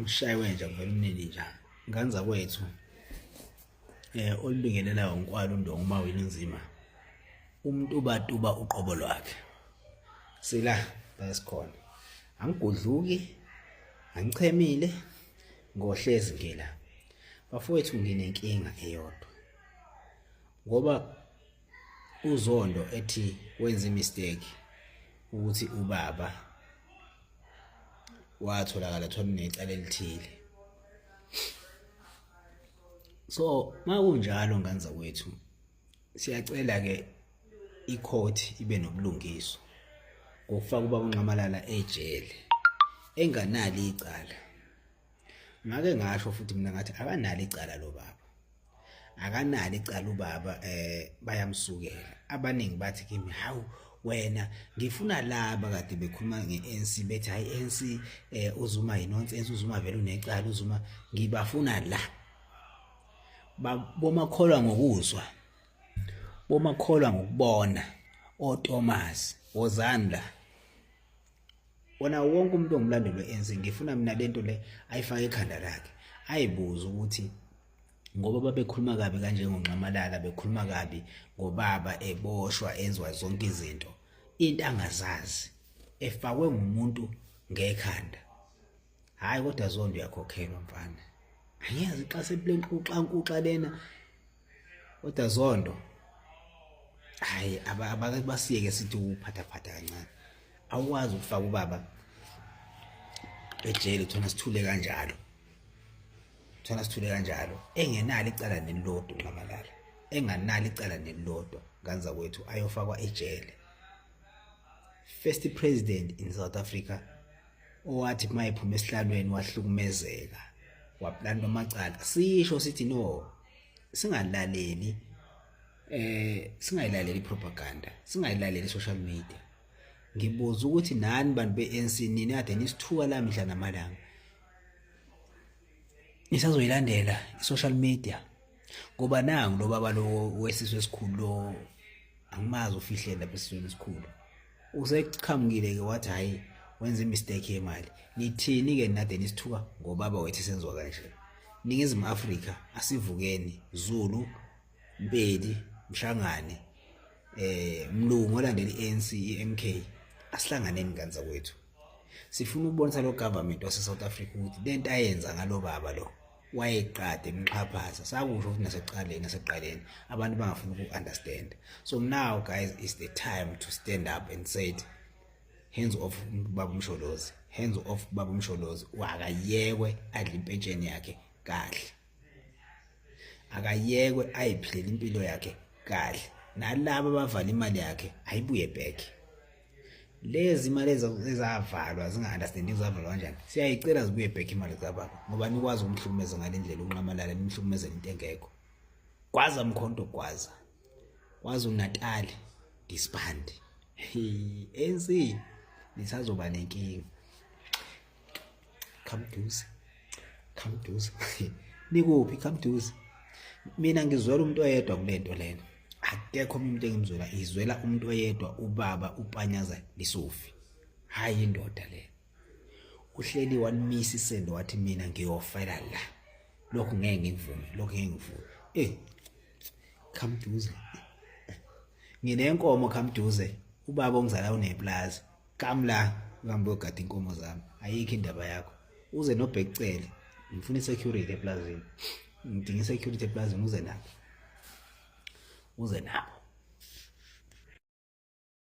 Shaywe nje kuvela umnini nja ngane zakwethu olubingelelayo nkwalo undonga uma wena inzima umuntu ubatuba uqobo lwakhe sila la esikhona angigudluki angichemile ngohlezi ngila bafowethu nginenkinga eyodwa ngoba uZondo ethi wenza imistake ukuthi ubaba watholakala thola unecala elithile. So makunjalo ngane zakwethu siyacela ke icourt ibe nobulungiswa ngokufaka ubaba uNxamalala ejele enganalo icala. Ngake ngasho futhi mina ngathi akanalo icala lo baba. Akanalo icala ubaba bayamsukela. Abaningi bathi kimi hawu wena ngifuna laba kade bekhuluma nge-ANC bethi hayi ANC uZuma yinonsense uZuma vele unecala uZuma ngibafuna la. Bomakholwa ngokuzwa bomakholwa ngokubona oThomas wozani la. Wona wonke umuntu ongumlandeli we-ANC ngifuna mina lento le ayifake ekhanda lakhe ayibuze ukuthi ngoba babekhuluma kabi kanje ngoNxamalala bekhuluma kabi ngobaba eboshwa enziwa zonke izinto into angazazi efakwe ngumuntu ngekhanda. Hayi kodwa Zondo uyakhokhelwa mfana. Angiyazi xa sebulenkuxa nkuxa lena. Kodwa Zondo hayi abake basiyeke sithi ukuphathaphatha kancane. Awukwazi ukufaka ubaba ejele thona sithule kanjalo. Thona sithule kanjalo engenalo icala nelilodwa uNxamalala. Enganalo icala nelilodwa nganza kwethu ayofakwa ejele. First president in South Africa owathi uma ephuma esihlalweni wahlukumezeka waplantwa amacala sisho sithi no singalaleli singayilaleli propaganda singayilaleli social media. Ngibuza ukuthi nani bantu be-ANC nini kade nisithuka la mihla namalanga nisazoyilandela i-social media ngoba nangu lo baba lo wesizwe esikhulu lo angimazi ufihlele lapha esizweni esikhulu useqhamukile ke wathi hayi wenza imistake yemali. Nithini ke nade nisithuka ngobaba wethu senziwa kanje? Ningizimu Afrika asivukeni, Zulu, Mpedi, Mshangane, Mlungu olandela iANC, iMK, asihlanganeni ngane zakwethu. Sifuna ukubonisa lo government wase South Africa ukuthi lento ayenza ngalo baba lo wayeqade emxhaphaza sakusho futhi nasekuqaleni nasekuqaleni abantu bangafuni uku-understand. So now guys is the time to stand up and say hands off baba uMsholozi, hands off baba uMsholozi, akayekwe adle impentsheni yakhe kahle, akayekwe ayiphilele impilo yakhe kahle, nalabo abavala imali yakhe ayibuye back. Lezi imali ezavalwa zinga-understanding zavalwa kanjani, siyayicela zibuye back imali zababa ngoba nikwazi ukumhlukumeza ngale ndlela uNxamalala nimhlukumezela into engekho. Gwaza Mkhonto gwaza, KwaZulu Natal disband. ANC nisazoba nenkinga. Khamduze, khamduze nikuphi khamduze? Mina ngizwela umuntu oyedwa kulento lena, akekho omunye umuntu engimzwela, ngizwela umuntu oyedwa ubaba uPanyaza Lisufi. Hayi indoda le uhleli walimisa isendo wathi mina ngiyofela la, lokhu ngeke ngikuvume, lokhu ngeke ngivume. Khamduze nginenkomo khamduze, ubaba ongizala uneplaza kamla uhambe uyogada inkomo zami, ayikho indaba yakho uze nobhekucele ngifuna isecurity eplazini, ngidinga isecurity eplazini, uze nabo, uze nabo.